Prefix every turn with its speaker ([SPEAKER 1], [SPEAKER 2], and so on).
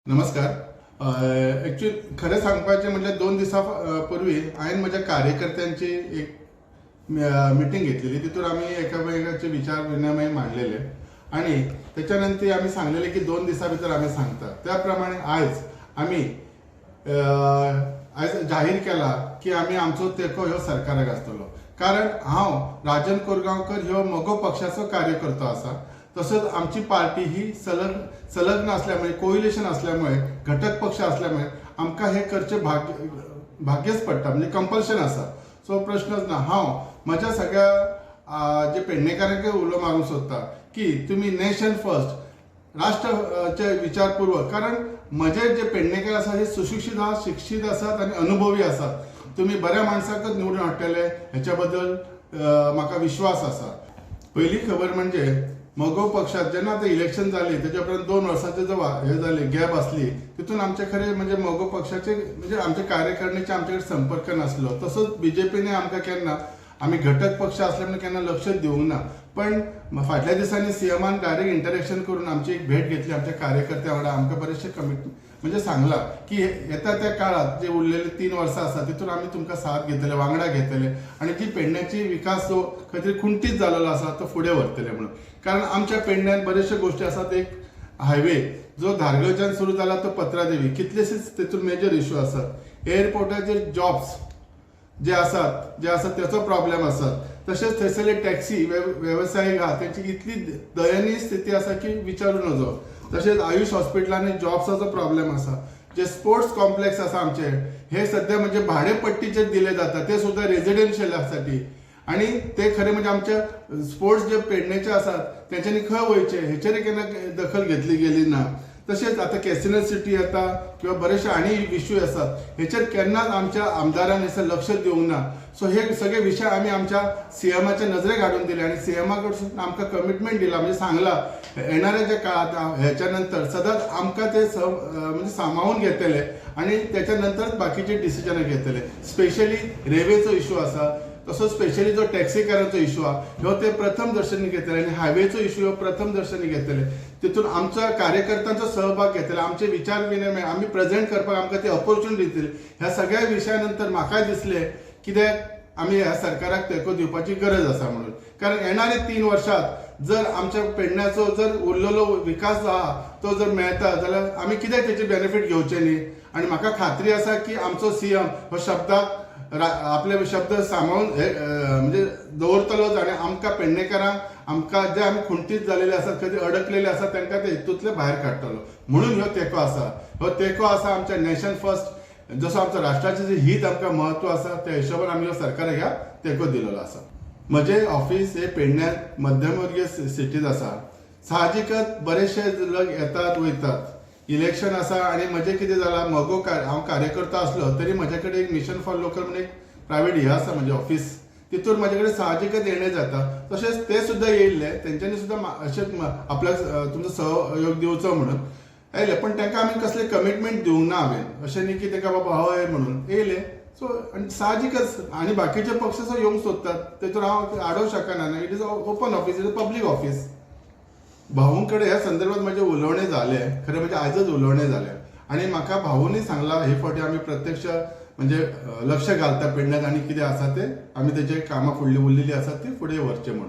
[SPEAKER 1] नमस्कार. एक्चुअली खरें सांगपाचें म्हटल्यार 2 दिसां पूर्वी हांवें म्हज्या कार्यकर्त्यांची एक मिटींग घेतलेली. तितून आमी एकामेकाचे विचार विनिमय मांडलेले आनी त्याच्या नंतर आमी सांगलेले की 2 दिसां भितर आमी सांगता. त्या प्रमाणे आयज आमी आयज जाहीर केला की आमी आमचो तेंको ह्यो सरकाराक आसतलो. कारण हांव राजन कोरगांवकर ह्यो मगो पक्षाचो कार्यकर्तो आसा. तसोच आमची पार्टी ही संलग्न असल्यामुळे, कोइलेशन असल्यामुळे, घटक पक्ष असल्यामुळे आमकां हे करचें भाग्यच पडटा, म्हणजे कंपल्शन आसा. सो प्रश्नच ना. हांव म्हज्या सगळ्या जे पेडणेकारांक उलो मारूंक सोदता की तुमी नेशन फर्स्ट, राष्ट्राचे विचारपूर्वक, कारण म्हजे जे पेडणेकार आसा हे सुशिक्षीत आहात, शिक्षीत आसात आनी अनुभवी आसात. तुमी बऱ्या माणसाकच निवडून हाडटले हेच्या बद्दल म्हाका विश्वास आसा. पयली खबर म्हणजे मगो पक्षात जेन्ना आतां इलेक्शन जाली तेच्या उपरांत 2 वर्साचे जो हे जाले गॅप आसली, तितून आमचे खरें म्हणजे मगो पक्षाचे म्हणजे आमच्या कार्यकारिणीचे आमचे कडेन संपर्क नासलो. तसोच बीजेपीने आमकां केन्ना, आमी घटक पक्ष असले म्हणून केन्ना लक्ष दिवंक ना. पण फाटल्या दिसांनी सीएमान डायरेक्ट इंटरेक्शन करून आमची एक भेट घेतली आमच्या कार्यकर्त्या वांगडा. आमकां बरेचशे कमिटमेंट म्हणजे सांगला की येता त्या काळात जे उरलेले 3 वर्सां आसा तितून आमी तुमकां साथ घेतले, वांगडा घेतले आनी जी पेडण्याची विकास जो खंय तरी खुंटीत जाल्लो आसा तो फुडें व्हरतले म्हणून. कारण आमच्या पेडण्यान बरेचशे गोश्टी आसात. एक हायवे जो धारगळच्यान सुरू जाला तो पत्रादेवी, कितलेशेच तितून मेजर इश्यू आसात. एअरपोर्टाचेर जॉब्स जे आसात त्याचो प्रॉब्लेम आसात. तशेंच थंयसरले टॅक्सी वेवसायीक आहा तेंची इतली दयनीय स्थिती आसा की विचारू नजो. तशेंच आयुष हॉस्पिटलांनी जॉब्साचो प्रॉब्लेम आसा. जे स्पोर्ट्स कॉम्प्लेक्स आसा आमचे हे सध्या म्हणजे भाडेपट्टीचेर दिले जाता, ते सुद्दां रेजिडेन्शियलासाठी. आनी ते खरें म्हणजे आमचे स्पोर्ट्स जे पेडणेचे आसात तेंच्यांनी खंय वयचे हेचेर केन्ना दखल घेतली गेली ना. तशेंच आतां कॅसिनो सिटी येता किंवा बरेचशे आनी इश्यू आसात हेचेर केन्नाच आमच्या आमदारान हें लक्ष दिवंक ना. सो हे सगळे विशय आमी आमच्या सीएमाच्या नजरेक हाडून दिले आनी सीएमा कडसून आमकां कमिटमेंट दिला, म्हणजे सांगला येणाऱ्या ज्या काळात हेच्या नंतर सदांच आमकां ते म्हणजे सामावून घेतले आनी त्याच्या नंतर बाकीचे डिसिजनां घेतले. स्पेशली रेवेचो इश्यू आसा, तसोच स्पेशली जो टॅक्सीकारांचो इश्यू आहा ह्यो ते प्रथम दर्शनी घेतले आनी हायवेचो इश्यू ह्यो प्रथम दर्शनी घेतले. तितून आमच्या कार्यकर्त्यांचो सहभाग घेतले, आमचे विचार विनिमय आमी प्रेझेंट करपाक आमकां ती ऑपॉर्च्युनिटी दितली. ह्या सगळ्या विशया नंतर म्हाकाय दिसलें कित्याक आमी ह्या सरकाराक तेंको दिवपाची गरज आसा म्हणून. कारण येणारे 3 वर्षात जर आमच्या पेडण्याचो जर उरलेलो विकास जो आहा तो जर मेळटा जाल्यार आमी कित्याक तेची बेनिफीट घेवचे न्ही. आनी म्हाका खात्री आसा की आमचो सीएम हो शब्दाक आपले शब्द सांबाळून हे म्हणजे दवरतलोच आनी आमकां पेडणेकारांक आमकां जे आमी खुंटीत जालेले आसात, खंय अडकलेले आसात तांकां ते हितूंतले भायर काडटलो म्हणून ह्यो तेंको आसा. ह्यो तेंको आसा आमच्या नेशन फर्स्ट, जसो आमचो राष्ट्राचें जें हित आमकां म्हत्व आसा त्या हिशोबान आमी ह्यो सरकाराक ह्या तेंको दिलेलो आसा. म्हजें ऑफिस हे पेडण्यात मध्यमवर्गीय सिटींत आसा. साहजिकच बरेचशे लोक येतात वयतात, इलेक्शन आसा आनी म्हजें कितें जालां मगो हांव कार्यकर्तो आसलो तरी म्हजे कडेन एक मिशन फॉर लोकल म्हणून एक प्रायवेट हें आसा म्हजें ऑफिस, तितून म्हजे कडेन साहजिकच येणें जाता. तशेंच ते सुद्दां येयल्ले, तेंच्यांनी सुद्दां अशेंच आपल्याक तुमचो सहयोग दिवचो म्हणून येयले, पण तांकां आमी कसलें कमिटमेंट दिवंक ना हांवें, अशें न्ही की तांकां बाबा हय म्हणून येयले. सो आनी साहजिकच आनी बाकीचे पक्ष सुद्दां येवंक सोदतात, तेतून हांव आडोवंक शकना. It is a open office, it is a public office. भाऊं कडेन ह्या संदर्भात म्हजें उलोवणें जालें, खरें म्हणजे आयजच उलोवणें जालें आनी म्हाका भाऊनी सांगलां हे फावटी आमी प्रत्यक्ष म्हणजे लक्ष घालता पेडण्यात आनी कितें आसा तें आमी तेजे कामां फुडलीं उरलेलीं आसा ती फुडें व्हरचें म्हणून.